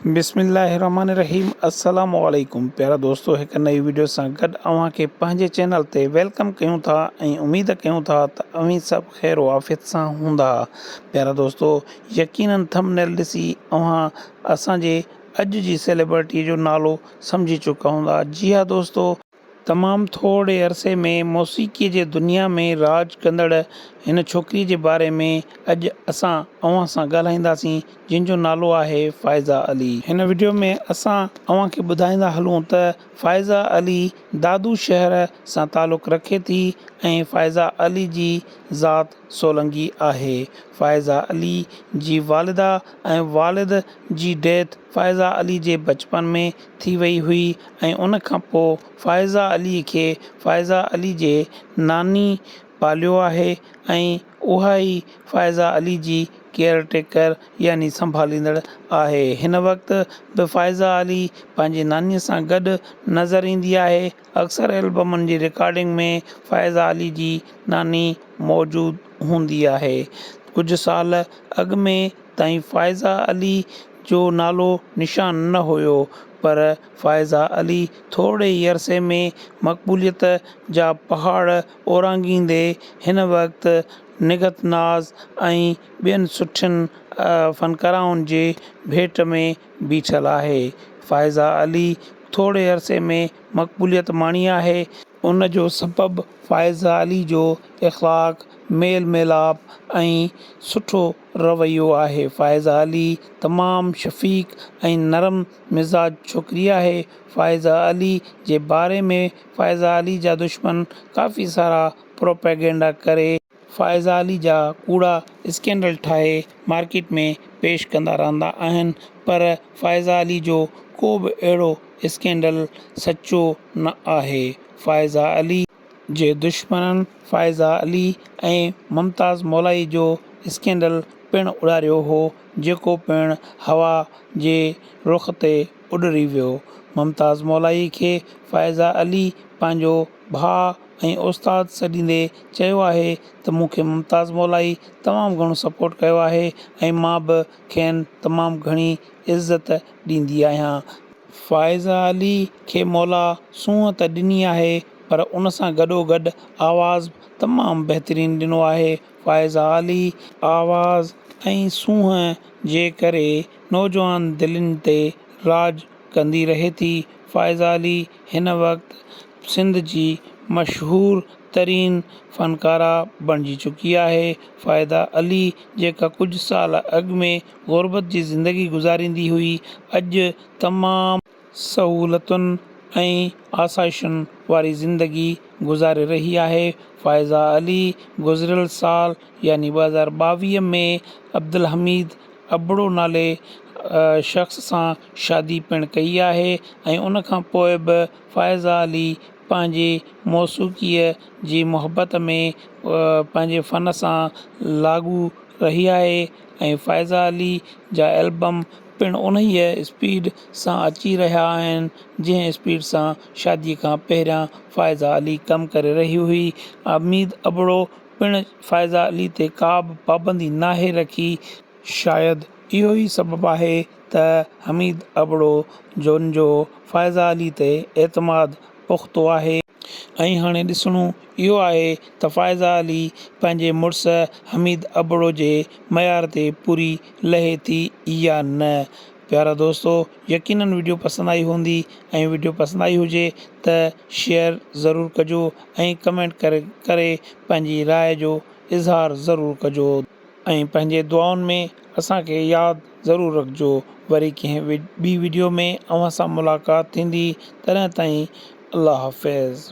بسم الله الرحمن الرحيم السلام عليڪم پيارا دوستو هڪ نئي ويڊيو سان گڏ اوهان کي پنهنجي چينل تي welcome ڪيون ٿا ۽ اميد ڪيون ٿا ته اوهين سڀ خير و عافيت سان هوندا پيارا دوستو يقينن ٿم نيل ڏسي اوهان اسان جي اڄ جي سيليبرٽي جو نالو سمجهي چڪا هوندا جي ها دوستو تمام ٿورڙي عرصي ۾ موسيقيء جي دنيا ۾ راڄ ڪندڙ هن ڇوڪريء جي باري ۾ اڄ اسان اوهان سان ڳالهائينداسين جنهن جو نالو آهي فائزه علي. هن وڊيو ۾ اسان اوهان کي ٻڌائيندا هلون ته فائزه علي دادو شهر سان تعلق رکي ٿي ۽ فائزه علي جي ذات سولنگي آهي. فائزه علي جي والده ۽ والد جي ڊيٿ فائزه علي جي بچپن ۾ ٿي وئي هئي ۽ ان کان پوء فائزه علي کي فائزه علي جي ناني پاليو آهي ۽ اها ئي فائزه علي جي ڪيئر ٽيڪر يعني سنڀاليندڙ آهي. هن وقت به فائزه علي پنهنجي ناني سان گڏ نظر ايندي آهي. اڪثر البمن جي رڪارڊنگ ۾ فائزه علي جي ناني موجود هوندي آهي. ڪجهه سال اڳ ۾ تائين فائزه علي جو نالو نشان نه هيو پر فائزه علي ٿورڙي ئي عرصي ۾ مقبوليت جا پهاڙ اورانگهيندي هن وقت نگهت ناز ۽ ٻين سٺين فنڪارائن جي ڀيٽ ۾ بيٺل آهي. فائزه علي ٿورڙي عرصي ۾ مقبوليت ماڻي آهي. ان جو سبب فائزه علي جو اخلاق، ميل ميلاپ ۽ سٺو رويو آهي. فائزه علي تمام شفيق ۽ نرم مزاج ڇوڪري آهي. فائزه علي جي باري ۾ فائزه علي جا دشمن ڪافي سارا پروپيگنڊا ڪري، فائزه علي جا ڪوڙا اسڪينڊل ٺاهي مارڪيٽ ۾ پيش ڪندا رهندا آهن پر فائزه علي جو ڪو به اهڙو اسڪينڊل سچو نه آهي. فائزه علي. جي دشمنن فائزه علي ۽ ممتاز مولائي جو اسڪينڊل پڻ اڏاريو هو جيڪو پڻ هوا جي رخ تي اڏري ويو. ممتاز مولائي کي فائزه علي پنهنجو ڀاء ۽ استاد سڏيندي چيو آهي ته مون کي ممتاز مولائي تمام گهڻو سپورٽ ڪيو آهي ۽ مان به کين تمام گهڻي عزت ڏيندي آهيان. فائزه علي کي مولا سونهن ته ڏني آهي پر ان سان گڏوگڏ آواز به تمام بهترين ڏنو آهي. فائزه علي آواز ۽ سونهن جي ڪري نوجوان دلين تي راڄ ڪندي رهي ٿي. فائزه علي هن وقت سنڌ جي مشهور ترين فنڪاره بڻجي چڪي آهي. فائزه علي جيڪا ڪجهه سال اڳ ۾ غربت جي زندگي گذاريندي هئي اڄ تمام سهولتن ۽ آسائشن واري زندگي گذاري رهي آهي. فائزه علي گذريل سال يعني 2022 ۾ عبدالحميد ابڙو نالي شخص سان شادي پڻ ڪئي آهي ۽ ان کان پوء به فائزه علي پنهنجي موسيقيء جي محبت ۾ پنهنجي فن سان لاڳو رهي آهي ۽ فائزه علي جا البم پڻ انهيء اسپيڊ سان اچي رهيا آهن جنهن اسپيڊ سان شاديء کان پهريان فائزه علي ڪم ڪري رهي هئي. حميد ابڙو پڻ فائزه علي تي ڪا به پابندي ناهي رکي. شايد اهو ئي سبب آهي ته حميد ابڙو جن جو فائزه علي تي اعتماد پختو آهي. ۽ هاڻي ڏسڻو اهو آهي ته فائزه علي پنهنجي مڙس حميد ابڙو جي معيار تي پوري لهي ٿي يا نه. پيارا دوستو يقينن وڊيو پسند آئي هوندي ۽ وڊيو پسند آئي هجي ته شيئر ضرور ڪجو ۽ ڪمينٽ ڪري ڪري پنهنجي راء جو اظهار ضرور ڪجو. ۽ پنهنجي دعائن ۾ اسان کي ياد ضرور رکجو وري ڪنهن ٻي وڊيو ۾ اوهان سان ملاقات ٿيندي تڏهن تائين الله حافظ.